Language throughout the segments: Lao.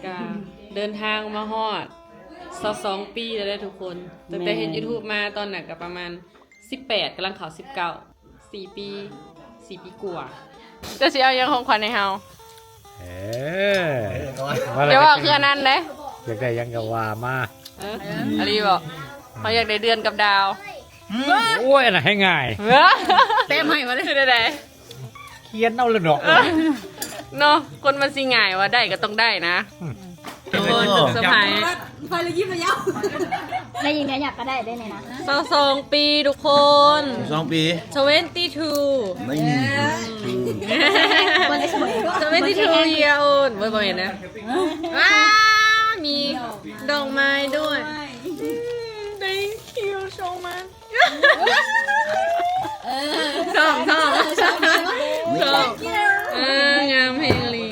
ກະເດີນທາງມາຮອດຊາວສອງປີແລ້ວເດ້ທຸກຄົນ. ຕັ້ງແຕ່ເຮັດ YouTube ມາຕອນນັ້ນກະປະມານສິບແປດ ກຳລັງເຂົ້າສິບເກົ້າ ສີ່ປີ ສີ່ປີກວ່າ. ເຈົ້າຊິເອົາຫຍັງຂອງຂວັນໃຫ້ເຮົາ? ເອີ ຢ່າເວົ້າຄືອັນນັ້ນເດ້. ຢາກໄດ້ຫຍັງກໍວ່າມາ. ເອີ ອີ່ຫຼີບໍ? ເຮົາຢາກໄດ້ເດືອນກັບດາວ. ໂອ້ຍ ອັນນັ້ນໃຫ້ງ່າຍ. ເອີ ແຕ້ມໃຫ້ມາເດ້. ເປັນຈັ່ງໃດ? ຂຽນເອົາລະເນາະ. ເອີ ເນາະ ຄົນມັນຊິງ່າຍວ່າໄດ້ກໍຕ້ອງໄດ້ນະ. ອືມ ທຸກຄົນ ເຊີໄພ ໄປແລ້ວຍິ້ມແລ້ວ. ໄດ້ຍິນໄດ້ຫຍັງກໍໄດ້ໄດ້ນີ້ນະ. ຊາວສອງປີທຸກຄົນ. ຊາວສອງປີ. Twenty two. ນີ້ Twenty two year old. ບໍ່ ບໍ່ແມ່ນນະ. ວ້າ ມີດອກໄມ້ດ້ວຍ. ອືມ Thank you so much. ເອີ ຊອບ ຊອບ ຊອບ ຊອບ. ເອີ ງາມແຮງອີ່ຫຼີ.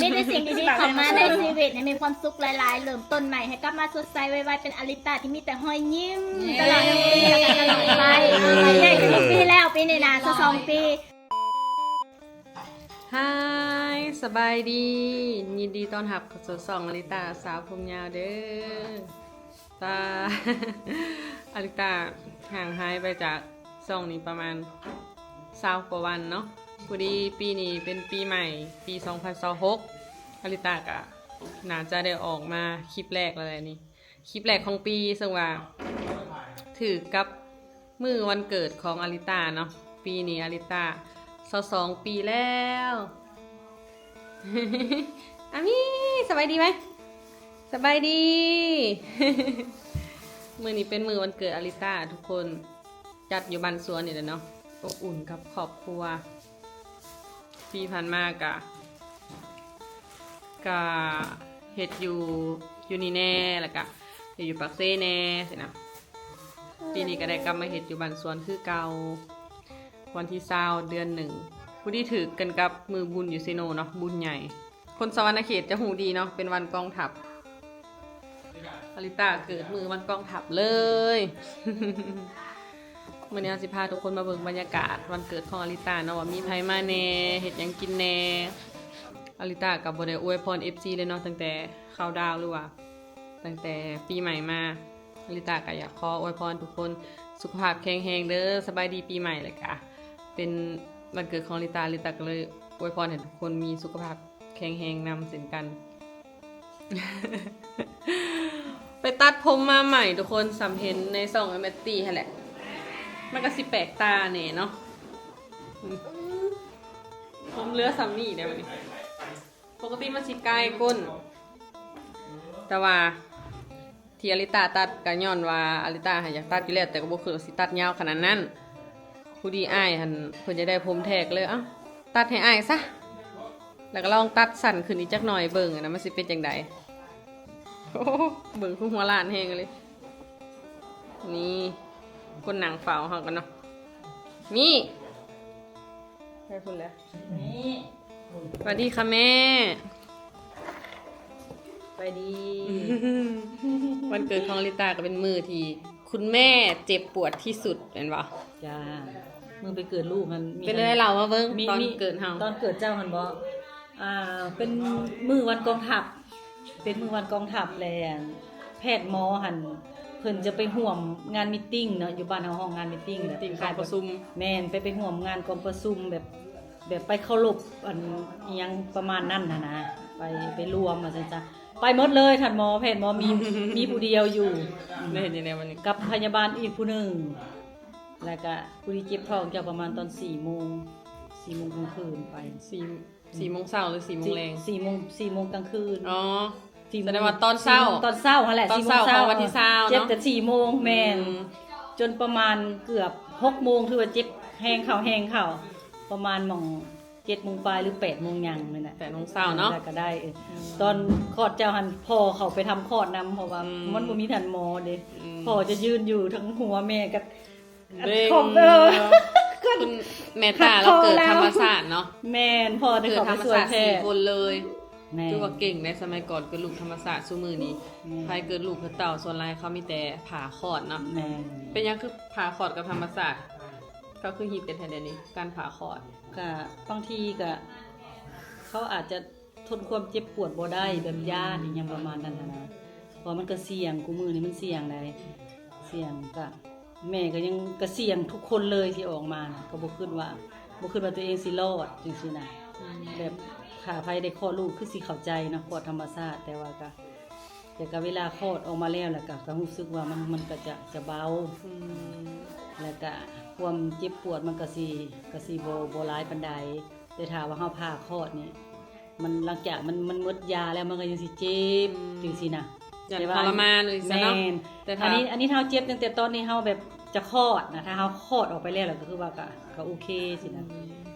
ມີແຕ່ສິ່ງດີໆເຂົ້າມາໃນຊີວິດໃຫ້ມີຄວາມສຸກຫຼາຍໆ ເລີ່ມຕົ້ນໃໝ່ໃຫ້ກັບມາສົດໃສໄວໆ ເປັນອາລິຕາທີ່ມີແຕ່ຮອຍຍິ້ມ ເຢ້ ຕະຫຼອດປີ ແລ້ວກໍຕະຫຼອດໄປ. ເຢ້ ໃຫຍ່ຂຶ້ນທຸກປີແລ້ວ ປີນີ້ນະ ຊາວສອງປີ. ຮາຍ ສະບາຍດີ ຍິນດີຕ້ອນຮັບເຂົ້າສູ່ຊ່ອງອາລິຕາສາວຜົມຍາວເດີ້. ຕາ ອາລິຕາຫ່າງຫາຍໄປຈາກຊ່ອງນີ້ປະມານຊາວກວ່າວັນເນາະ. ພໍດີປີນີ້ເປັນປີໃໝ່ ປີສອງພັນຊາວຫົກ ອາລິຕາກະໜ້າຈະໄດ້ອອກມາຄລິບແລກແລ້ວແຫຼະນີ້ ຄລິບແລກຂອງປີ ເຊິ່ງວ່າຖືກກັບມື້ວັນເກີດຂອງອາລິຕາເນາະ. ປີນີ້ອາລິຕາຊາວສອງປີແລ້ວ. ອາມີ ສະບາຍດີໄໝ? ສະບາຍດີ. ມື້ນີ້ເປັນມື້ວັນເກີດອາລິຕາທຸກຄົນ ຈັດຢູ່ບ້ານສວນນີ້ແຫຼະເນາະ ອົບອຸ່ນກັບຄອບຄົວ. ປີຜ່ານມາກະ ກະເຮັດຢູ່ ຢູ່ນີ້ແດ່ ແລ້ວກະເຮັດຢູ່ປາກເຊແດ່ຊີ້ນະ. ປີນີ້ກະໄດ້ກັບມາເຮັດຢູ່ບ້ານສວນຄືເກົ່າ. ວັນທີຊາວ ເດືອນໜຶ່ງ ພໍດີຖືກກັນກັບມື້ບຸນຢູ່ເຊໂນເນາະ ບຸນໃຫຍ່. ຄົນສະຫວັນນະເຂດຈະຮູ້ດີເນາະ ເປັນວັນກອງທັບ. ອາລິຕາເກີດມື້ວັນກອງທັບເລີຍ. ມື້ນີ້ເຮົາຊິພາທຸກຄົນມາເບິ່ງບັນຍາກາດວັນເກີດຂອງອາລິຕາເນາະ ວ່າມີໃຜມາແດ່ ເຮັດຫຍັງກິນແດ່. ອາລິຕາກໍບໍ່ໄດ້ອວຍພອນເອັຟຊີເລີຍເນາະ ຕັ້ງແຕ່ເຄົາດາວ ຫຼືວ່າຕັ້ງແຕ່ປີໃໝ່ມາ. ອາລິຕາກໍຢາກຂໍອວຍພອນທຸກຄົນສຸຂະພາບແຂງແຮງເດີ້ ສະບາຍດີປີໃໝ່ ແລ້ວກະເປັນວັນເກີດຂອງອາລິຕາ ອາລິຕາກໍເລີຍອວຍພອນໃຫ້ທຸກຄົນມີສຸຂະພາບແຂງແຮງນຳເຊັ່ນກັນ. ໄປຕັດຜົມມາໃໝ່ທຸກຄົນ ສ່ຳເຫັນໃນຊ່ອງແມັດຕີຫັ້ນແຫຼະ ມັນກໍຊິແປກຕາແດ່ເນາະ. ອືມ ຜົມເຫຼືອສ່ຳນີ້ແດ່ບັດນີ້ ປົກກະຕິມັນຊິກາຍກົ້ນ ແຕ່ວ່າ ທີ່ອາລິຕາຕັດກໍຍ້ອນວ່າອາລິຕາຫັ້ນຢາກຕັດຢູ່ແລ້ວ ແຕ່ກໍບໍ່ຄິດວ່າຊິຕັດຍາວຂະໜາດນັ້ນ. ພໍດີອ້າຍຫັ້ນເພິ່ນຢາກໄດ້ຜົມແທ້ ກໍເລີຍ ເອົ້າ ຕັດໃຫ້ອ້າຍຊະ ແລ້ວກໍລອງຕັດສັ້ນຂຶ້ນອີກຈັກໜ່ອຍເບິ່ງນະ ມັນຊິເປັນຈັ່ງໃດ. ໂອ້ ເບິ່ງຄືຫົວລ້ານແຮງເລີຍ. ນີ້ ຄົນນັ່ງເຝົ້າເຮົາກັນເນາະ ມີ ໄປພຸ້ນແລ້ວ. ນີ້ ສະຫວັດດີຄ່ະແມ່. ສະບາຍດີ. ວັນເກີດຂອງອາລິຕາກໍເປັນມື້ທີ່ຄຸນແມ່ເຈັບປວດທີ່ສຸດແມ່ນບໍ່? ຈ້າ ມື້ໄປເກີດລູກຫັ້ນ ເປັນແນວໃດ ເລົ່າມາເບິ່ງ ມີ ຕອນ ມີ ເກີດເຮົາ ຕອນເກີດເຈົ້າຫັ້ນບໍ່? ອ່າ ເປັນມື້ວັນກອງທັບ ເປັນມື້ວັນກອງທັບ ແລ້ວແພດໝໍຫັ້ນ ເພິ່ນຈະໄປຮ່ວມງານມີດຕິງເນາະ ຢູ່ບ້ານເຮົາຮ້ອງງານມີດຕິງ ມີດຕິງ ແບບຄ້າຍໆ ກອງປະຊຸມ ແມ່ນ ໄປ ໄປຮ່ວມງານກອງປະຊຸມ ແບບ ແບບໄປເຄົາລົບອັນອີ່ຫຍັງປະມານນັ້ນຫັ້ນນະ ໄປ ໄປລວມວ່າຊັ້ນຊະ ໄປໝົດເລີຍ ທ່ານໝໍ ແພດໝໍ ມີ ມີຜູ້ດຽວຢູ່ ແລ້ວເຮັດຈັ່ງໃດບັດນີ້ ກັບພະຍາບານອີກຜູ້ໜຶ່ງ ແລ້ວກະຜູ້ທີ່ເຈັບທ້ອງເຈົ້າປະມານຕອນສີ່ໂມງ ສີ່ໂມງກາງຄືນໄປ ສີ່ ສີ່ໂມງເຊົ້າ ຫຼື ສີ່ໂມງແລງ? ສີ່ໂມງ ສີ່ໂມງກາງຄືນ ອໍ ສະແດງວ່າຕອນເຊົ້າ ຕອນເຊົ້າຫັ້ນແຫຼະ ຕອນເຊົ້າຂອງວັນທີຊາວເນາະ ເຈັບແຕ່ສີ່ໂມງ ແມ່ນ ອືມ ຈົນປະມານເກືອບຫົກໂມງ ຖືວ່າເຈັບແຮງເຂົ້າ ແຮງເຂົ້າ ປະມານໝ່ອງເຈັດໂມງປາຍ ຫຼື ແປດໂມງຫຍັງນີ້ແຫຼະ ແປດໂມງເຊົ້າເນາະ ແລ້ວກໍໄດ້ ເອີ ອືມ ຕອນຄອດເຈົ້າຫັ້ນ ພໍ່ເຂົ້າໄປທຳຄອດນຳ ເພາະວ່າ ອືມ ມັນບໍ່ມີທ່ານໝໍເດ້ ອືມ ພໍ່ຈະຢືນຢູ່ທາງຫົວ ແມ່ກໍ ເບິ່ງ ຂອງ ເອີ ເນາະ ຄຸນແມ່ຕາລາວເກີດທຳມະຊາດເນາະ ແມ່ນ ພໍ່ໄດ້ເຂົ້າໄປຊ່ວຍແພດ ເກີດທຳມະຊາດສີ່ຄົນເລີຍ ແມ່ນ ຖືວ່າເກັ່ງໃດ໋ ສະໄໝກ່ອນເກີດລູກທຳມະຊາດ ຊຸມື້ນີ້ ແມ່ນ ໃຜເກີດລູກເຂົາເຕົ້າ ສ່ວນຫຼາຍເຂົາມີແຕ່ຜ່າຄອດເນາະ ແມ່ນ ເປັນຫຍັງຄືຜ່າຄອດກັບທຳມະຊາດ ເຂົາຄືຮິດກັນແທ້ດຽວນີ້ ການຜ່າຄອດ ກະບາງທີກະ ເຂົາອາດຈະ ທົນຄວາມເຈັບປວດບໍ່ໄດ້ ແບບຢ້ານອີ່ຫຍັງປະມານນັ້ນຫັ້ນນະ ເພາະມັນກໍສ່ຽງ ຄູ່ມື້ນີ້ມັນສ່ຽງໃດ໋ ສ່ຽງ ກະແມ່ກໍຍັງ ກະສ່ຽງທຸກຄົນເລີຍທີ່ອອກມານະ ກໍບໍ່ຄິດວ່າ ບໍ່ຄິດວ່າຕົວເອງຊິລອດຈັ່ງຊີ້ນະ ອືມ ແບບຖ້າໃຜໄດ້ຄອດລູກຄືຊິເຂົ້າໃຈເນາະ ຄອດທຳມະຊາດ ແຕ່ວ່າກະ ແຕ່ກະເວລາຄອດອອກມາແລ້ວ ແລ້ວກະ ກະຮູ້ສຶກວ່າມັນ ມັນກະຈະ ຈະເບົາ ອືມ ແລ້ວກະຄວາມເຈັບປວດມັນກະຊິ ກະຊິບໍ່ ບໍ່ຫຼາຍປານໃດ ແຕ່ຖ້າວ່າເຮົາຜ່າຄອດນີ້ ມັນ ຫຼັງຈາກມັນ ມັນໝົດຢາແລ້ວ ມັນກໍຍັງຊິເຈັບ ອືມ ຈັ່ງຊີ້ນະ ຢ້ານ ແຕ່ວ່າ ທໍລະມານຈັ່ງຊີ້ນະເນາະ ແມ່ນ ແຕ່ຖ້າ ອັນນີ້ ອັນນີ້ເຮົາເຈັບຕັ້ງແຕ່ຕອນທີ່ເຮົາແບບຈະຄອດນະ ຖ້າເຮົາຄອດອອກໄປແລ້ວ ແລ້ວກໍຄືວ່າກໍ ກໍໂອເຄຊີ້ນະ ອືມ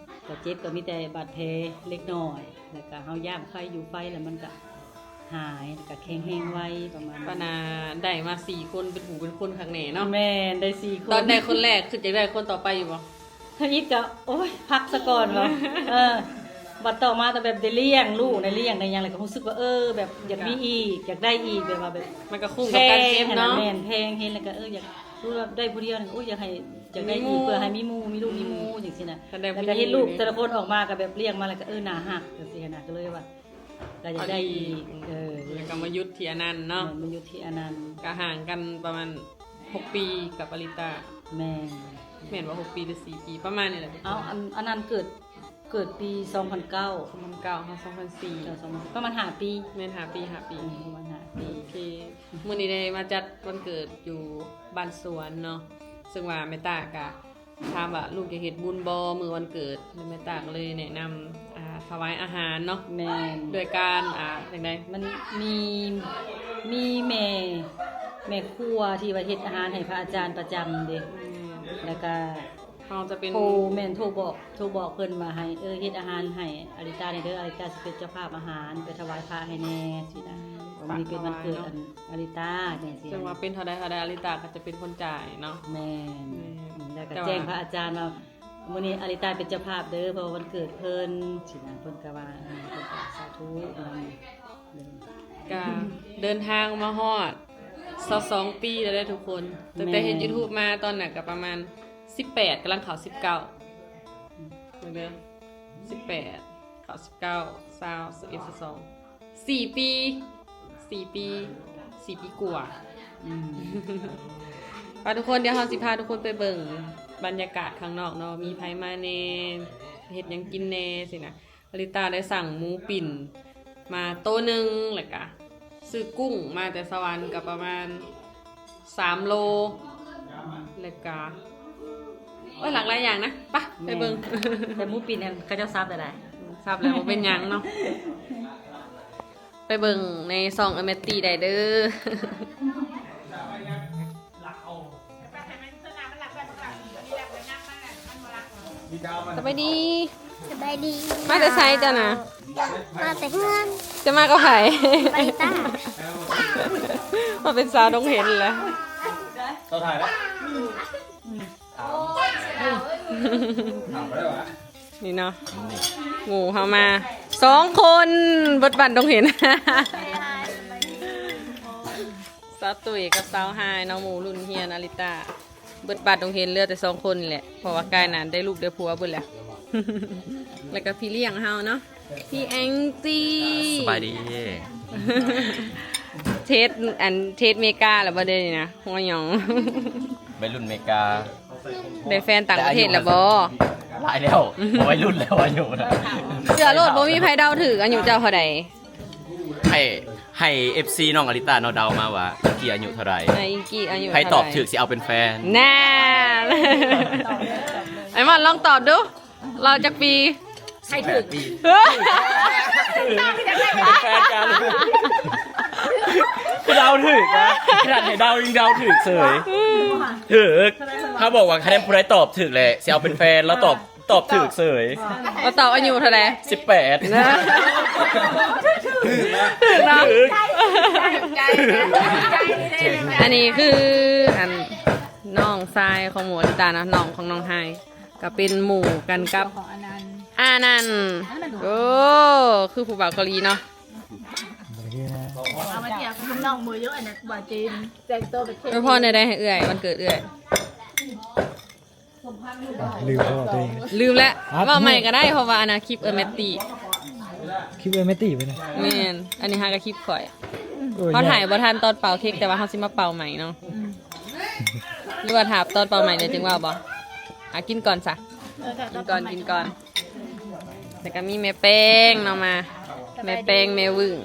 ກໍເຈັບກໍມີແຕ່ບາດແຜເລັກນ້ອຍ ແລ້ວກໍເຮົາຢ່າງໄຟ ຢູ່ໄຟ ແລ້ວມັນກໍຫາຍ ແລ້ວກໍແຂງແຮງໄວ ປະມານນັ້ນ ປານາ ໄດ້ມາສີ່ຄົນ ເປັນຜູ້ເປັນຄົນຄັກແນ່ເນາະ ແມ່ນ ໄດ້ສີ່ຄົນ ຕອນໄດ້ຄົນແລກ ຄິດຢາກໄດ້ຄົນຕໍ່ໄປຢູ່ບໍ່? ທຳອິດກໍ ໂອ້ຍ ພັກສະກ່ອນວ່າ ເອີ ບັດຕໍ່ມາແຕ່ແບບໄດ້ລ້ຽງລູກ ໄດ້ລ້ຽງໄດ້ຫຍັງ ແລ້ວກໍຮູ້ສຶກວ່າ ເອີ ແບບຢາກມີອີກ ຢາກໄດ້ອີກ ແບບວ່າແບບ ມັນກໍຄຸ້ມກັບການເກັບເນາະ ແພງຫັ້ນນະ ແມ່ນ ແພງເຫັນ ແລ້ວກໍ ເອີ ຢາກ ຄືວ່າໄດ້ຜູ້ດຽວນີ້ ໂອ້ຍ ຢາກໃຫ້ ຢາກໄດ້ອີກ ມີໝູ່ ເພື່ອໃຫ້ມີໝູ່ ມີລູກ ອືມ ມີໝູ່ຈັ່ງຊີ້ນະ ຄັນໄດ້ ແລ້ວກໍເຫັນລູກແຕ່ລະຄົນອອກມາກໍແບບລ້ຽງມາ ແລ້ວກໍ ເອີ ໜ້າຮັກຈັ່ງຊີ້ນະ ກໍເລີຍວ່າ ກໍຢາກໄດ້ອີກ ເອີ ແລ້ວກໍມາຢຸດທີ່ອັນນັ້ນເນາະ ແມ່ນ ມາຢຸດທີ່ອັນນັ້ນ ກໍຫ່າງກັນປະມານຫົກປີກັບອາລິຕາ ແມ່ນ ແມ່ນບໍ່ ຫົກປີ ຫຼື ສີ່ປີ ປະມານນີ້ແຫຼະ ເອົາ ອັນ ອັນນັ້ນເກີດ ເກີດປີສອງພັນເກົ້າ ສອງພັນເກົ້າ ເຮົາ ສອງພັນສີ່ ເອີ ສອງພັນ ປະມານຫ້າປີ ແມ່ນ ຫ້າປີ ຫ້າປີ ອືມ ປະມານຫ້າປີ ໂອເຄ ມື້ນີ້ໄດ້ມາຈັດວັນເກີດຢູ່ບ້ານສວນເນາະ ເຊິ່ງວ່າແມ່ຕາກະ ຖາມວ່າລູກຢາກເຮັດບຸນບໍ່ມື້ວັນເກີດ ແມ່ຕາກໍເລີຍແນະນຳ ອ່າ ຖວາຍອາຫານເນາະ ແມ່ນ ດ້ວຍການ ອ່າ ຈັ່ງໃດ ມັນມີ ມີແມ່ ແມ່ຄົວທີ່ວ່າເຮັດອາຫານໃຫ້ພະອາຈານປະຈຳເດ້ ແມ່ນ ແລ້ວກະ ເຮົາຈະເປັນ ໂທ ແມ່ນ ໂທບອກ ໂທບອກເພິ່ນວ່າໃຫ້ ເອີ ເຮັດອາຫານໃຫ້ອາລິຕາແດ່ເດີ ອາລິຕາຊິເປັນເຈົ້າພາບອາຫານ ໄປຖວາຍພະໃຫ້ແດ່ຊີ້ນະ ອືມ ມື້ນີ້ເປັນວັນເກີດ ຝາກຖວາຍເນາະ ອັນ ອາລິຕາຈັ່ງຊີ້ ເຊິ່ງວ່າເປັນເທົ່າໃດເທົ່າໃດ ອາລິຕາກໍຈະເປັນຄົນຈ່າຍເນາະ ແມ່ນ ແມ່ນ ອືມ ແລ້ວກໍແຈ້ງພະອາຈານວ່າ ມື້ນີ້ອາລິຕາເປັນເຈົ້າພາບເດີ ເພາະວ່າວັນເກີດເພິ່ນຊີ້ນະ ເພິ່ນກໍວ່າ ເອີ ເພິ່ນກໍສາທຸນຳ ກໍເດີນທາງມາຮອດຊາວສອງປີແລ້ວເດ້ທຸກຄົນ ຕັ້ງແຕ່ເຮັດ ແມ່ນ ຢູທູບມາ ຕອນນັ້ນກໍປະມານສິບແປດ ກຳລັງເຂົ້າສິບເກົ້າ ອືມ ເບິ່ງເດີ ສິບແປດ ເຂົ້າສິບເກົ້າ ຊາວ ສິບເອັດ ສິບສອງ ສີ່ປີ ສີ່ປີ ສີ່ປີກວ່າ ອືມ ໄປທຸກຄົນ ດຽວເຮົາຊິພາທຸກຄົນໄປເບິ່ງບັນຍາກາດຂ້າງນອກເນາະ ມີໃຜມາແດ່ ເຮັດຫຍັງກິນແດ່ຊີ້ນະ ອາລິຕາໄດ້ສັ່ງໝູປິ່ນມາໂຕໜຶ່ງ ແລ້ວກະຊື້ກຸ້ງມາແຕ່ສະຫວັນກໍປະມານສາມໂລ ແລ້ວກະ ໂອ້ຍ ຫຼາກຫຼາຍຢ່າງນະ ໄປ ໄປເບິ່ງ ແມ່ນ ແຕ່ໝູປິ່ນນັ້ນເຂົາເຈົ້າສັບໄດ້ ອືມ ສັບແລ້ວບໍ່ເປັນຫຍັງເນາະ ໄປເບິ່ງໃນຊ່ອງເອື້ອຍແມັດຕີໄດ້ເດີ. ສະບາຍດີ. ສະບາຍດີ. ມາແຕ່ໃສເຈົ້ານະ? ມາແຕ່ເຮືອນ. ຈະມາກັບໃຜ? ໄປຕາ. ມາເປັນສາວດົງເຫັນແລ້ວ. ເຈົ້າຖ່າຍແລ້ວ. ຖາມ ຖາມໄດ້ຫວາ? ນີ້ເນາະ ນີ້ ໝູ່ເຮົາມາສອງຄົນ ເບິດບ້ານດົງເຫັນ ສາວຕຸ້ຍກັບສາວຮາຍເນາະ ໝູ່ລຸ້ນຮຽນອາລິຕາ ເບິດບ້ານດົງເຫັນ ເຫຼືອແຕ່ສອງຄົນນີ້ແຫຼະ ເພາະວ່າກາຍນັ້ນໄດ້ລູກໄດ້ຜົວເບິດແລ້ວ ແລ້ວກໍພີ່ລ້ຽງເຮົາເນາະ ພີ່ແອງຈີ ສະບາຍດີ ເທສ ອັນ ເທສເມກາແລ້ວບໍ່ ດຽວນີ້ນະ ຫົວຫຍອງ ໄວລຸ້ນເມກາ. ໄດ້ແຟນຕ່າງປະເທດແລ້ວບໍ່? ຫຼາຍແລ້ວ ໄວລຸ້ນແລ້ວອາຍຸນະ. ເຊື່ອໂລດ ບໍ່ມີໃຜເດົາຖືກອາຍຸເຈົ້າເທົ່າໃດ. ໃຫ້ ໃຫ້ເອັຟຊີນ້ອງອາລິຕາເນາະ ເດົາມາວ່າອີ່ກີ້ອາຍຸເທົ່າໃດ? ໃຫ້ອີ່ກີ້ອາຍຸ ໃຜຕອບຖືກຊິເອົາເປັນແຟນ. ນັ້ນ ໄອ້ມອນລອງຕອບດູ ລາວຈັກປີ? ໃຫ້ຖືກ ເອີ ເປັນແຟນກັນ ເດົາຖືກນະ ຂະໜາດໃຫ້ເດົາຍັງເດົາຖືກເສີຍ. ຖືກ ເຮົາບອກວ່າ ຄັນຜູ້ໃດຕອບຖືກແຫຼະ ຊິເອົາເປັນແຟນ ລາວຕອບ ຕອບຖືກເສີຍ. ລາວຕອບອາຍຸເທົ່າໃດ? ສິບແປດ. ນະ ຖືກນະ ຖືກນະ ຖືກ. ອັນນີ້ຄື ອັນ ນ້ອງຊາຍຂອງໝູ່ອາລິຕາເນາະ ນ້ອງຂອງນ້ອງຮາຍ ກໍເປັນໝູ່ກັນກັບ ຂອງອານັນ ອານັນ. ໂອ້ ຄືຜູ້ບ່າວເກົາຫຼີເນາະ. ເອົາມາທຽບກັບນ້ອງໝູ່ຢູ່ ອັນນັ້ນ ບໍ່ຈິນ ແຕ່ງໂຕເປັນເທບ. ອວຍພອນແນວໃດໃຫ້ເອື້ອຍ ວັນເກີດເອື້ອຍ? ລືມແລ້ວ ລືມແລ້ວ. ເວົ້າໃໝ່ກໍໄດ້ ເພາະວ່າອັນນະ ຄລິບເອື້ອຍແມັດຕີ. ຄລິບເອື້ອຍແມດຕີ້ບໍ່ນີ້? ແມ່ນ ອັນນີ້ຫາກະຄລິບຂ້ອຍ. ໂອ້ຍ ເຮົາຖ່າຍບໍ່ທັນຕອນເປົ່າເຄັກ ແຕ່ວ່າເຮົາຊິມາເປົ່າໃໝ່ເນາະ. ອືມ ຫຼືວ່າຖ້າຕອນເປົ່າໃໝ່ແລ້ວຈຶ່ງເວົ້າບໍ່? ອ່ະ ກິນກ່ອນຊະ. ເອີ ກິນກ່ອນ ກິນກ່ອນ. ແລ້ວກໍມີແມ່ແປ້ງເນາະ ມາ ແມ່ແປ້ງ ແມ່ວຶ້ງ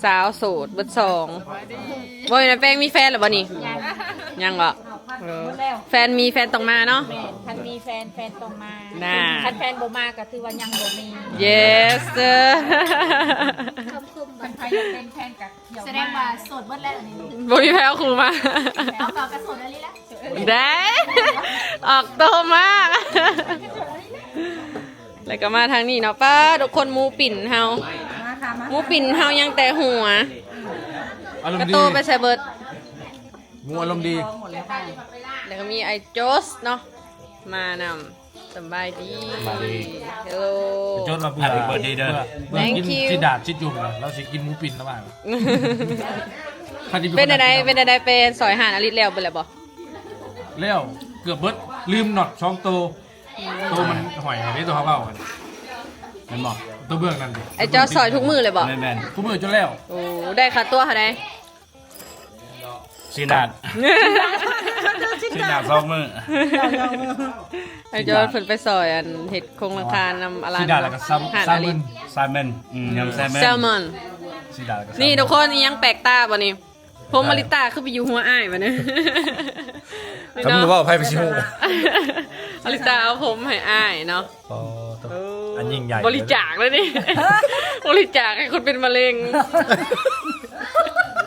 ສາວໂສດເບິດສອງ. ບໍ່ແມ່ນ ແມ່ແປ້ງມີແຟນແລ້ວບໍ່ນີ້? ຍັງ ຍັງບໍ່? ເອີ ແຟນມີແຟນຕ້ອງມາເນາະ. ແມ່ນ ຄັນມີແຟນ ແຟນຕ້ອງມາ. ນ່າ ຄັນແຟນບໍ່ມາກໍຖືວ່າຍັງບໍ່ມີ. Yes sir. ຄັນໃຜຢາກເປັນແຟນກໍ ສະແດງວ່າໂສດເບິດແລ້ວນີ້. ບໍ່ມີໃຜເອົາຄູ່ມາ. ເອົາ ກໍ ກໍໂສດອີ່ຫຼີແຫຼະ. ໄດ້ ອອກໂຕມາ. ແລ້ວກໍມາທາງນີ້ເນາະ. ປ້າດ ທຸກຄົນ ໝູປິ່ນເຮົາ ໝູປິ່ນເຮົາຍັງແຕ່ຫົວ. ອາລົມດີ ກະໂຕໄປໃສເບິດ? ໝູອາລົມດີ. ແລ້ວກໍມີອ້າຍໂຈສເນາະ ມານຳ. ສະບາຍດີ ສະບາຍດີ. Hello. ໂຈສວ່າເບື່ອ Happy birthday ເດີ. ເບື່ອ ເບື່ອກິນ Thank you. ຊິດາດຊິຈຸ່ມ ລາວຊິກິນໝູປິ່ນລະວ່າ. ເປັນຈັ່ງໃດ ເປັນຈັ່ງໃດ ໄປຊ່ອຍຮ້ານອາລິດແລ້ວເບິດແລ້ວບໍ່? ແລ້ວ ເກືອບເບິດ ລືມນັອດສອງໂຕ. ໂຕມັນຫ້ອຍໃຫ້ເດ້ ໂຕເຮົາເວົ້າຫັ້ນ ແມ່ນບໍ່? ໂຕເບື້ອງນັ້ນຕິ. ໄອ້ເຈົ້າຊ່ອຍທຸກມື້ເລີຍບໍ່? ແມ່ນໆ ທຸກມື້ຈົນແລ້ວ. ໂອ້ ໄດ້ຄ່າຕົວເທົ່າໃດ? ຊິດາດ ຊິດາດສອງມື້. ໄອ້ເຈົ້າເພິ່ນໄປຊ່ອຍອັນເຮັດໂຄງຫຼັງຄານຳອາລານ ຊິດາດແລ້ວກໍຊາມ ຊາມເມັນ ຊາມເມັນ. ອືມ ຍຳແຊມເມັນ ແຊມເມັນ. ຊິດາດແລ້ວກໍ ນີ້ທຸກຄົນ ອີ່ຫຍັງແປກຕາບໍ່ນີ້? ຜົມອາລິຕາຄືໄປຢູ່ຫົວອ້າຍບັດນີ້. ຄັນບໍ່ເວົ້າໃຜໄປຊິຮູ້? ອາລິຕາເອົາຜົມໃຫ້ອ້າຍເນາະ. ອໍ ໂອ້ ອັນຍິ່ງໃຫຍ່ ບໍລິຈາກເລີຍນີ້. ບໍລິຈາກໃຫ້ຄົນເປັນມະເຮັງ.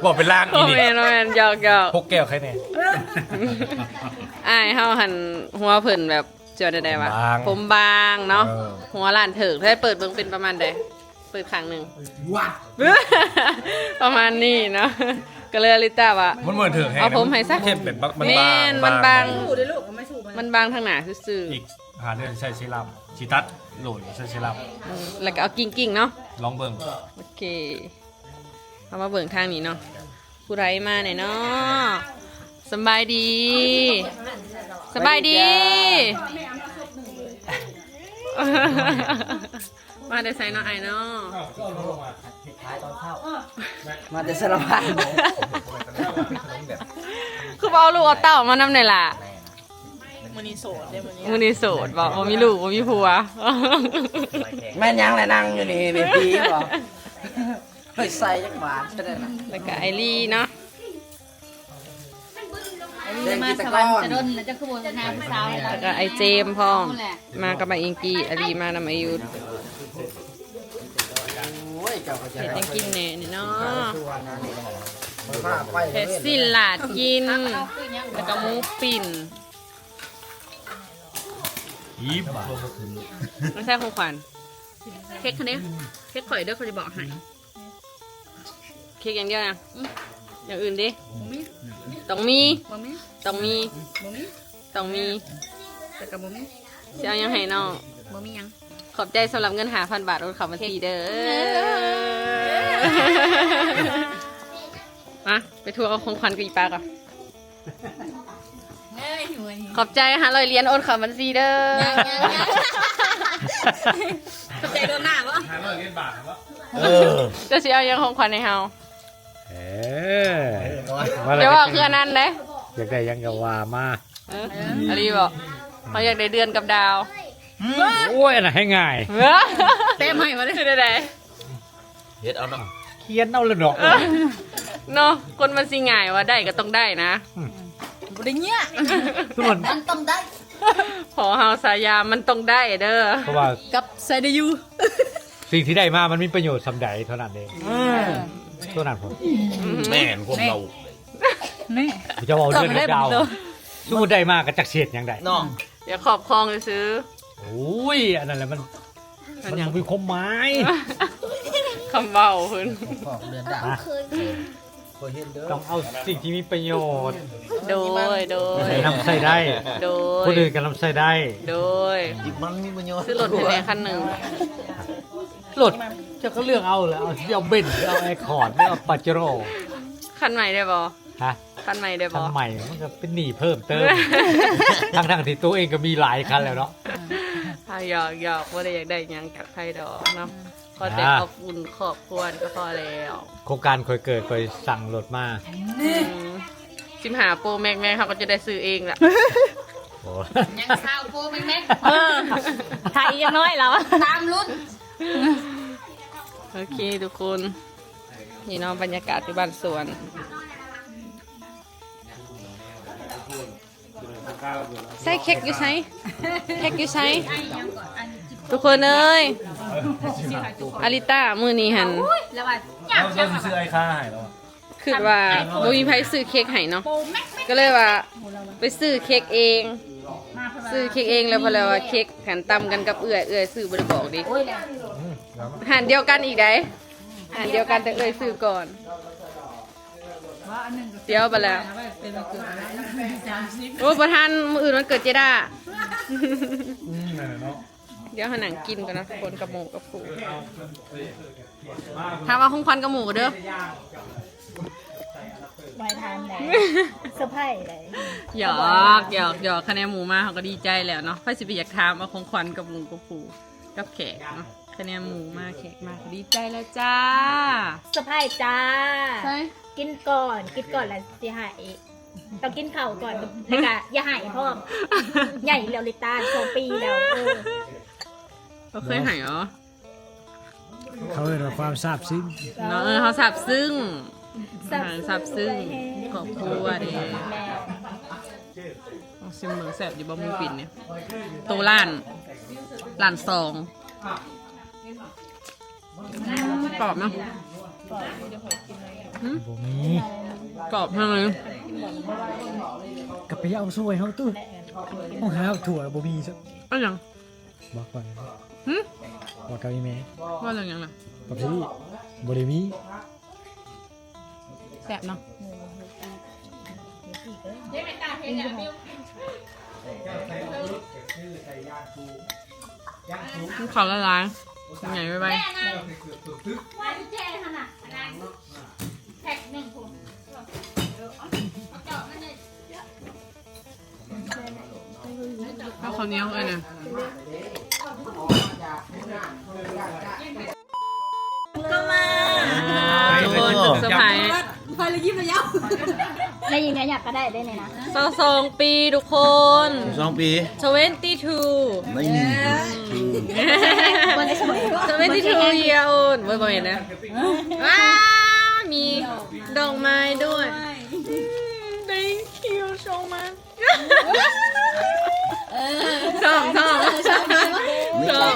ເວົ້າເປັນລາງອີ່ຫຼີ. ບໍ່ແມ່ນ ບໍ່ແມ່ນ ຢອກໆ. ຫົກແກ້ວໃຄແນ່. ອ້າຍເຮົາຫັ້ນ ຫົວເພິ່ນແບບ ຊິວ່າແນວໃດວະ? ຜົມບາງ ຜົມບາງເນາະ. ເອີ ຫົວລ້ານເທີກ. ໃຫ້ເປີດເບິ່ງເປັນປະມານໃດ? ເປີດຂ້າງໜຶ່ງ ປະມານນີ້ເນາະ. ກໍເລີຍອາລິຕາວ່າ ມັນບໍ່ເຖິງແຮງ ເອົາຜົມໃຫ້ຊະ. ເຂັ້ມເປັນບັກ ມັນບາງ ແມ່ນ ມັນບາງ ບາງ ມັນບາງທາງໜ້າຊື່ໆ. ອີກຫ້າເດືອນຊິໃສ່ເຊຣຳ ຊິຕັດໂຫຼດໃສ່ເຊຣຳ. ອືມ ແລ້ວກໍເອົາກິ້ງໆເນາະ ລອງເບິ່ງ. ໂອເຄ ເຮົາມາເບິ່ງທາງນີ້ເນາະ. ຜູ້ໃດມາແດ່ເນາະ? ສະບາຍດີ ສະບາຍດີ. ມາແຕ່ໃສເນາະອ້າຍເນາະ? ມາແຕ່ສາລະວັນ. ຄືບໍ່ເອົາລູກເອົາເຕົ້າມານຳແດ່ລະ? ມື້ນີ້ໂສດເດ້ ມື້ນີ້ ມື້ນີ້ໂສດບໍ? ບໍ່ມີລູກ ບໍ່ມີຜົວ. ແມ່ນຫຍັງແຫຼະ ນັ່ງຢູ່ນີ້ ເບບີບໍ? ເຮີ້ຍ ໃສ່ຈັກບາດ ແລ້ວກໍອ້າຍລີເນາະ. ອ້າຍລີມາສະຫວັນສະດົນແລ້ວ ເຈົ້າຄືບໍ່ຫາຜູ້ສາວໃຫ້ລາວ? ແລ້ວກໍອ້າຍເຈມພ້ອມ ມາກັບອ້າຍອິງກີ້. ອ້າຍລີມານຳອ້າຍຍຸດ. ເຮັດຫຍັງກິນແດ່ນີ້ເນາະ? ເຮັດຊີ້ນລາດກິນ ແລ້ວກໍໝູປິ່ນ. ອີບ ບໍ່ໃຊ້ຂອງຂວັນ. ເຄັກຫັ້ນເດ້ ເຄັກຂ້ອຍເດີ ຂ້ອຍຈະບອກໃຫ້. ເຄັກຢ່າງດຽວນະ. ອືມ ຢ່າງອື່ນເດ້? ບໍ່ມີ. ຕ້ອງມີ. ບໍ່ມີ. ຕ້ອງມີ. ບໍ່ມີ. ຕ້ອງມີ. ແຕ່ກໍບໍ່ມີ. ຊິເອົາຫຍັງໃຫ້ນ້ອງ? ບໍ່ມີຫຍັງ. ຂອບໃຈສຳລັບເງິນຫ້າພັນບາດ ໂອນເຂົ້າບັນຊີເດີ. ມາ ໄປທວງເອົາຂອງຂວັນກັບອີປາກ່ອນ. ເອີຍ ຂອບໃຈຫ້າຮ້ອຍຫຼຽນ ໂອນເຂົ້າບັນຊີເດີ. ຍັງໆໆ ຂອບໃຈລ່ວງໜ້າບໍ? ຫ້າຮ້ອຍຫຼຽນບາດບໍ? ເອີ ເຈົ້າຊິເອົາຫຍັງຂອງຂວັນໃຫ້ເຮົາ? ເອີ ຢ່າເວົ້າຄືອັນນັ້ນເດ້. ຢາກໄດ້ຫຍັງກໍວ່າມາ. ເອີ ອີ່ຫຼີບໍ? ເຮົາຢາກໄດ້ເດືອນກັບດາວ. ໂອ້ຍ ອັນນັ້ນໃຫ້ງ່າຍ. ເອີ ແຕ້ມໃຫ້ມາເດ້. ຄືແນວໃດ? ເຮັດເອົາເນາະ ຂຽນເອົາລະດອກ. ເອີ ເນາະ ຄົນມັນຊິງ່າຍວ່າໄດ້ກໍຕ້ອງໄດ້ນະ. ອືມ ບໍ່ໄດ້ເງຍ ຄືມັນ ມັນຕ້ອງໄດ້. ພໍ່ເຮົາສາຍາມັນຕ້ອງໄດ້ເດີ ເພາະວ່າກັບໃສ່ໄດ້ຢູ່. ສິ່ງທີ່ໄດ້ມາມັນມີປະໂຫຍດສ່ຳໃດເທົ່ານັ້ນເອງ. ເອີ ເທົ່ານັ້ນພຸ້ນ. ອືມ ແມ່ນຄວາມເຮົາ. ແມ່ ເຈົ້າເວົ້າເລື່ອງດາວ ສົມມຸດໄດ້ມາກໍຈັກຊິເຮັດຫຍັງໄດ້ເນາະ. ຢາກຄອບຄອງຊື່ໆ. ໂອ້ຍ ອັນນັ້ນແຫຼະມັນ ມັນບໍ່ມີຄວາມໝາຍ. ຄຳເວົ້າເພິ່ນ ຄອບຄອງເລື່ອງດາວ. ຕ້ອງເອົາສິ່ງທີ່ມີປະໂຫຍດ. ໂດຍ ໂດຍ ນຳໃຊ້ໄດ້. ໂດຍ ຄົນອື່ນກໍນຳໃຊ້ໄດ້. ໂດຍ ມັນມີປະໂຫຍດ. ຊື້ລົດໃຫ້ແດ່ຄັນໜຶ່ງ. ລົດ ເຈົ້າກໍເລືອກເອົາແຫຼະ ເອົາ ຊິເອົາເບັນ ຫຼືເອົາແອຄອດ ຫຼືເອົາປາເຈໂຣ. ຄັນໃໝ່ໄດ້ບໍ່? ຮະ? ຄັນໃໝ່ໄດ້ບໍ່? ຄັນໃໝ່ມັນກໍເປັນໜີ້ເພີ່ມເຕີມ ທັງໆທີ່ຕົວເອງກໍມີຫຼາຍຄັນແລ້ວເນາະ. ອ່າ ຢອກໆ ບໍ່ໄດ້ຢາກໄດ້ຫຍັງຈາກໃຜດອກເນາະ. ขอแต่ อ่า ขอบคุณครอบครัวก็พอแล้ว โครงการข่อยเกิด ข่อยสั่งรถมา อืม สิบห้า Pro Max แม่ เขาก็จะได้ซื้อเองละ โอ้ ยัง ซาว Pro Max Max เออ ถ่ายอีกจักหน่อยแล้ว ตามลุ้น โอเคทุกคน นี่เนาะ บรรยากาศอยู่บ้านสวน ใส่เค้กอยู่ไส เค้กอยู่ไส ทุกคนเอ้ย อาริต้า มื้อนี้หั่น แล้วว่า เฮา เฮาสิซื้อไอคาให้แล้วอะ คิดว่าบ่มีไผซื้อเค้กให้เนาะ ก็เลยว่าไปซื้อเค้กเอง ซื้อเค้กเองแล้ว เพราะแล้วว่าเค้กหันตำกันกับเอื้อย เอื้อยซื้อบ่ได้บอกเด้ โอ้ย แล้ว อืม แล้ว ร้านเดียวกันอีกได๋ ร้านเดียวกันแต่เอื้อยซื้อก่อน เดี๋ยวบัดแล้ว โอ้ บ่ทัน มื้ออื่นวันเกิดเจด้า อืม นั่นแหละเนาะ เดี๋ยวหานั่งกินก่อนนะทุกคน กับหมู่กับครู ถามเอาของขวัญกับหมู่เด้อ บ่ให้ถามได้ เซอร์ไพรส์ได้ หยอก หยอก หยอก คะแนนหมู่มา เฮาก็ดีใจแล้วเนาะ ไผสิไปอยากถามเอาของขวัญกับหมู่กับครู กับแขกเนาะ คะแนนหมู่มา แขกมา ก็ดีใจแล้วจ้า เซอร์ไพรส์จ้า ใช่ กินก่อน กินก่อนแล้วสิให้ ต้องกินข้าวก่อน แล้วก็อย่าให้พร้อม ใหญ่แล้ว ลิตา สองปีแล้ว เออ บ่เคยให้หรอ เขาเอิ้นว่าความซาบซึ้ง เนาะ เออ เฮาซาบซึ้ง ซาบ ซาบซึ้ง ครอบครัวเด้ แม่ ลองชิมเบิ่ง แซ่บอยู่บ่ หมูปิ้นนี่ โตล้าน ล้านสอง อืม กรอบเนาะ อืม บ่มี กรอบแฮงเลย ก็ไปเอาช่วยเฮาตู้ ห้องหาถั่วบ่มีซะ เอาหยัง บอกก่อน หึ บอกกับอีแม่ ว่าเรื่องหยังล่ะ กับพี่ บ่ได้มี แซ่บเนาะ กินข้าวหลายๆ ใหญ่ไวๆ เอาข้าวเหนียวอันนั้น ก็มา ทุกคน เซอร์ไพรส์ ไฟเลยยิ้มเลยยาว ได้ยินขยับก็ได้ได้เลยนะ ซาวสองปีทุกคน สองปี twenty two นี่ twenty two year old บ่ บ่แม่นนะ ว้า มีดอกไม้ด้วย อืม thank you so much ชอบ ชอบ ชอบ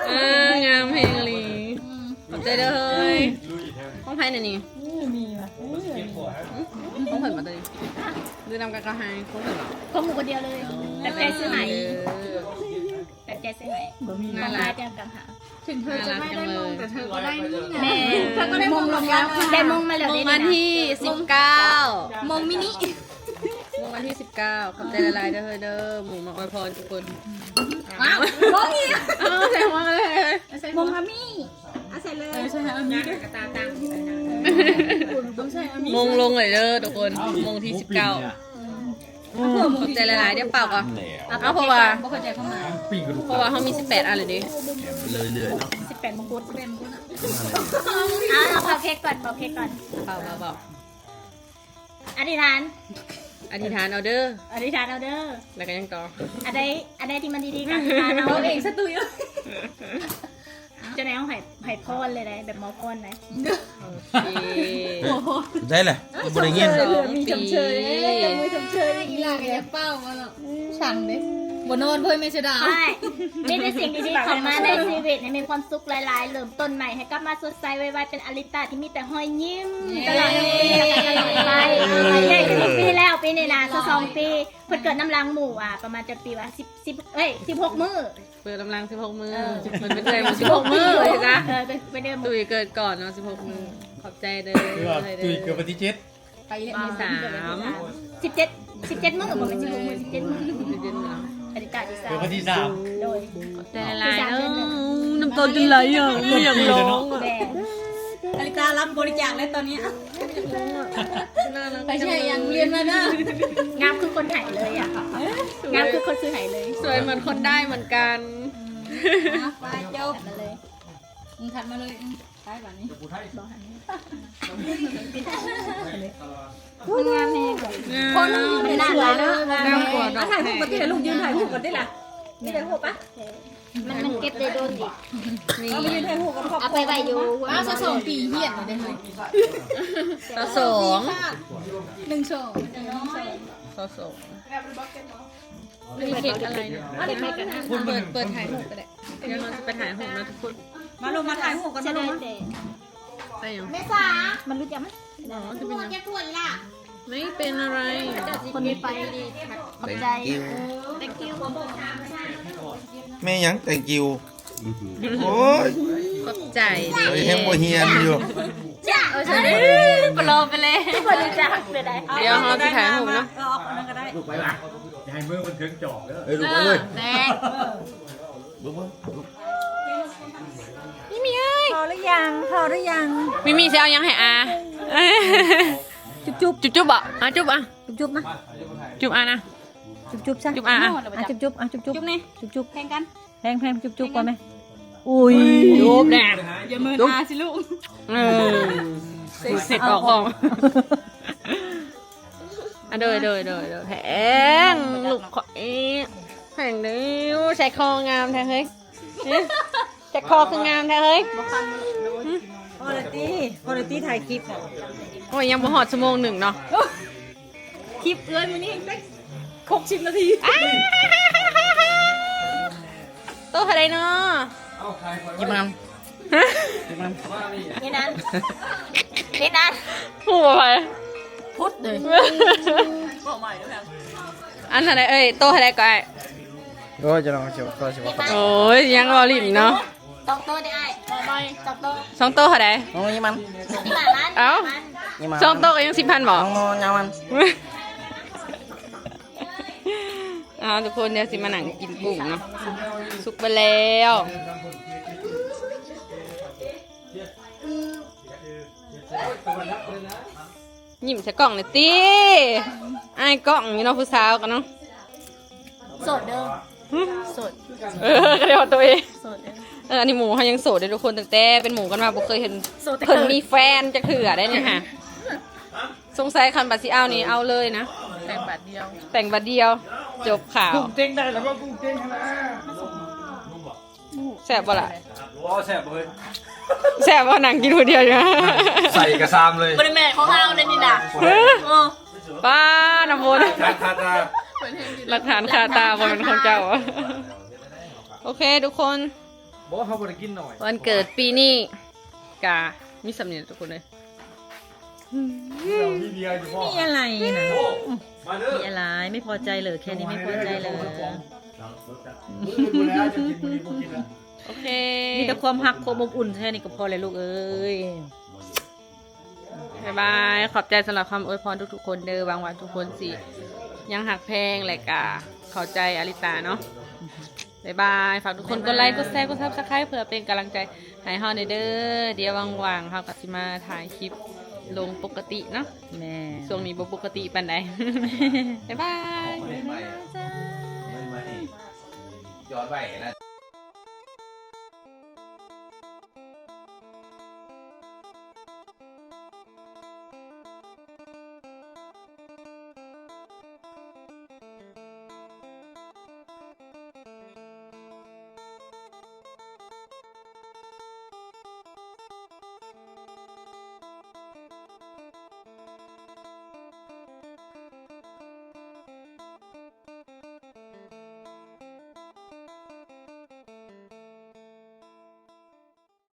เออ งามแฮงอีหลี ขอบใจเด้อเฮ้ย ของไผน่ะนี่ ของเพิ่นบ่ตัวนี้ หรือนำกันก็ให้ ของเพิ่นบ่ ของหมู่คนเดียวเลย แบบใจซื้อให้ เออ แบบใจซื้อให้ น่ารัก เตรียมกันค่ะ ถึงเธอจะไม่ได้มง แต่เธอก็ได้นี่นะ แม่ เธอก็ได้มงแล้วค่ะ ได้มงมาแล้ว มงวันที่สิบเก้า มงมินิ มงวันที่สิบเก้า ขอบใจหลายๆ เด้อเฮ้ยเด้อ หมู่มาอวยพรทุกคน อ้าว มงอีก เอาใส่หัวมาเลย มงอามี่ เอาใส่เลย เออ ใส่อามี่ด้วย กระตาตัง ต้องใส่อามี่ มงลงเลยเด้อทุกคน มงที่สิบเก้า ขอบใจหลายๆ เดี๋ยวเป่าก่อน เอา เพราะว่า บ่เข้าใจความหมาย เพราะว่าเฮามีสิบแปดอันเลยเด้ เรื่อยๆ เนาะ สิบแปดมงกุฎ สิบแปดมงกุฎ อ่ะ เป่าเค้กก่อน เป่าเค้กก่อน เป่า เป่า เป่า อธิษฐาน อธิษฐานเอาเด้อ อธิษฐานเอาเด้อ แล้วก็ยังต่อ อันใด อันใดที่มันดีๆ ก็อธิษฐานเอา เอาเองซะตุย จะได้เอาให้ ให้พรเลยได้ แบบมอบพรได้ โอเค ได้แหละ บ่ได้ยิน สองปี มีชมเชย เอ้ย มีชมเชย อีหล่าก็อยากเป่ามาเนาะ สั่งเด้ บ่นอนเพิ่นแม่เสียดาย ใช่ มีแต่สิ่งดีๆ เข้ามาในชีวิต ให้มีความสุขหลายๆ เริ่มต้นใหม่ ให้กลับมาสดใสไวๆ เป็นอลิตาที่มีแต่รอยยิ้ม เย้ ตลอดปี ตลอดไป ใหญ่ขึ้นทุกปีแล้ว ปีนี้นะ ซาวสองปี เพิ่นเกิดนำหลังหมู่ อ่ะ ประมาณจักปีวะ สิบ สิบ เอ้ย สิบหกมื้อ เปิดกำลังสิบหกมื้อ เออ เพิ่นเป็นเอื้อยหมู่สิบหกมื้อ ว่าสิซะ เออ เป็น เป็นเอื้อยหมู่ ตุ้ยเกิดก่อนเนาะ สิบหกมื้อ ขอบใจเด้อ ตุ้ยเกิดวันที่เจ็ด ไปเรียน วันที่สาม สิบเจ็ด สิบเจ็ดมื้อ บ่แม่นสิบหกมื้อ สิบเจ็ดมื้อ สิบเจ็ดมื้อ อลิตาที่สาม เกิดวันที่สาม โดย ขอบใจหลายๆ เด้อ น้ำตาจะไหลอ่ะ ไม่อยากร้องอ่ะ แม่ อลิตารับบริจาคแล้วตอนนี้ ไปใช่ยังเรียนมาเด้อ งามคือคนไห้เลยอ่ะ งามคือคนซื้อไห้เลย สวยเหมือนคนได้เหมือนกัน อ่ะ ไปจบ มาเลย ອືມ ຖັດມາເລີຍ ອືມ ໄປບາດນີ້ ຄົນງາມແຮງ ຄົນມັນໜ້າລາຍເດີ ງາມກວ່າດອກ ອ່ະ ຖ່າຍຮູບກັນຕິລະ ລູກ ຢືນຖ່າຍຮູບກັນຕິລະ ມີໄດ້ຮູບປະ? ມັນ ມັນເກັບໄດ້ດົນອີກ ນີ້ ເອົາໄປໄວ້ຢູ່ ອ້າວ ຊາວສອງປີຮຽນເດ້ເຮີ້ຍ ຊາວສອງ ໜຶ່ງສອງ ຊາວສອງ ອັນນີ້ເຄັກອະໄລນະ? ເປີດ ເປີດຖ່າຍຮູບກໍໄດ້ ດຽວເຮົາຈະໄປຖ່າຍຮູບນະທຸກຄົນ ມາລູກ ມາຖ່າຍຮູບກັນ ມາລູກ ມາ ໄປຫຍັງ? ແມ່ສາ ມັນຫຼຸດຢາກມັນ ອໍ ຈະເປັນຫຍັງ? ແກະຖ້ວຍອີ່ຫຼ້າ ໄມ່ເປັນອະໄລ ຄົນໄປດີ ຂອບໃຈ Thank you ແມ່ຫຍັງ? Thank you ໂອ້ຍ ຂອບໃຈ ຂ້ອຍແຮງບໍ່ຮຽນຢູ່ ເອີ ປະລອໄປເລີຍ ບໍ່ຮູ້ຈັກເລີຍໄດ໋ ດຽວເຮົາຊິຖ່າຍຮູບເນາະ ເອີ ເອົາອັນນັ້ນກໍໄດ້ ລູກໄປລະ ຢ່າໃຫ້ມືມັນເຖິງຈອກເດີ ເອີ ລູກໄປເລີຍ ແມ່ ເບິ່ງເບິ່ງ ມິມີເອີຍ ພໍຫຼືຍັງ? ພໍຫຼືຍັງ? ມິມີຊິເອົາຫຍັງໃຫ້ອາ? ຈຸບຈຸບ ຈຸບຈຸບບໍ? ອາ ຈຸບອາ ຈຸບຈຸບມາ ຈຸບອານະ ຈຸບຈຸບຊະ ຈຸບອາ ອາ ຈຸບຈຸບ ອາ ຈຸບຈຸບ ຈຸບນີ້ ຈຸບຈຸບ ແຂ່ງກັນ ແພງໆ ຈຸບຈຸບກ່ອນແມ່ ອຸ້ຍ ຈຸບແນ່ ຢ່າເມີນອາຊິລູກ ເອີ ເສັດອອກຂອງ ອາ ໂດຍ ໂດຍ ໂດຍ ໂດຍ ແພງ ລູກຂ້ອຍ ແພງເດີ ໃສ່ຄໍງາມແທ້ເຮີ້ຍ ໃສ່ຄໍຄືງາມແທ້ເຮີ້ຍ ບໍ່ຄັນ ພໍແລ້ວຕິ ພໍແລ້ວຕິ ຖ່າຍຄລິບ ໂອ້ຍ ຍັງບໍ່ຮອດຊົ່ວໂມງໜຶ່ງເນາະ ຄລິບເອື້ອຍມື້ນີ້ໄດ້ຫົກສິບນາທີ ໂຕເທົ່າໃດເນາະ? ຍິບມັນ ຍິບມັນ ນີ້ນັ້ນ ນີ້ນັ້ນ ຮູ້ບໍ່ໃຜ? ພຸດເດ້ ອັນເທົ່າໃດເອີຍ? ໂຕເທົ່າໃດກໍອ້າຍ? ໂອ້ຍ ຈະລອງຊິ ໂຕຊິບໍ່ ໂອ້ຍ ຍັງເວົ້າຫຼິ້ນເນາະ. ສອງໂຕເດ້ອ້າຍ ສອງໂຕ ສອງໂຕເທົ່າໃດ? ໂອ້ຍ ມັນ ເອົ້າ ສອງໂຕກໍຍັງສິບພັນບໍ? ເອົາ ທຸກຄົນ ດຽວຊິມານັ່ງກິນກຸ້ງເນາະ ສຸກໄປແລ້ວ. ຍິ້ມໃສ່ກ້ອງໜ່ອຍຕິ ອາຍກ້ອງຢູ່ເນາະ ຜູ້ສາວກໍເນາະ ໂສດເດີ ຫຶ ໂສດ ເອີ ກໍໄດ້ວ່າໂຕເອງ ໂສດເດີ ເອີ ອັນນີ້ໝູ່ເຮົາຍັງໂສດເດ້ທຸກຄົນ ຕັ້ງແຕ່ເປັນໝູ່ກັນມາບໍ່ເຄີຍເຫັນ ໂສດແຕ່ເກີດ ເພິ່ນມີແຟນຈັກເທື່ອໄດ໋ນີ້ຫາ ສົງໄສຄັນບາດຊິເອົານີ້ເອົາເລີຍນະ ແຕ່ງບາດດຽວ ແຕ່ງບາດດຽວ ຈົບຂ່າວ ກຸ້ງເຕັງໄດ້ແລ້ວບໍ່ ກຸ້ງເຕັງຫັ້ນນະ. ແຊບບໍ່ລະ? ໂອ້ ແຊບເວີຍ ແຊບບໍ່? ນັ່ງກິນຜູ້ດຽວຢູ່ ໃສ່ກະຊາມເລີຍ ບໍ່ໄດ້ແມ່ນຂອງເຮົາເດ້ນີ້ນະ ເອີ ປ້າ ນ້ຳມົນ ຫຼັກຖານຄາຕາ ຫຼັກຖານຄາຕາບໍ່ແມ່ນຂອງເຈົ້າ. ໂອເຄທຸກຄົນ ບໍ່ ເຮົາບໍ່ໄດ້ກິນໜ້ອຍ ວັນເກີດປີນີ້ກະມີສ່ຳນີ້ແຫຼະທຸກຄົນເອີຍ. มีอะไรนะ มีอะไร ไม่พอใจเหรอ แค่นี้ไม่พอใจเหรอ โอเค มีแต่ความฮัก ความอบอุ่น แค่นี้ก็พอแล้วลูกเอ้ย บ๊ายบาย ขอบใจสำหรับคำอวยพรทุกๆคนเด้อ หวังว่าทุกคนสิยังฮักแพง และกะเข้าใจอาริตาเนาะ บ๊ายบาย ฝากทุกคนกดไลค์ กดแชร์ กด Subscribe เพื่อเป็นกำลังใจให้เฮาแหน่เด้อ เดี๋ยวว่างๆ เฮาก็สิมาถ่ายคลิปลงปกติเนาะ แม่น ช่วงนี้บ่ปกติปานใด บ๊ายบาย จอดไว้นะ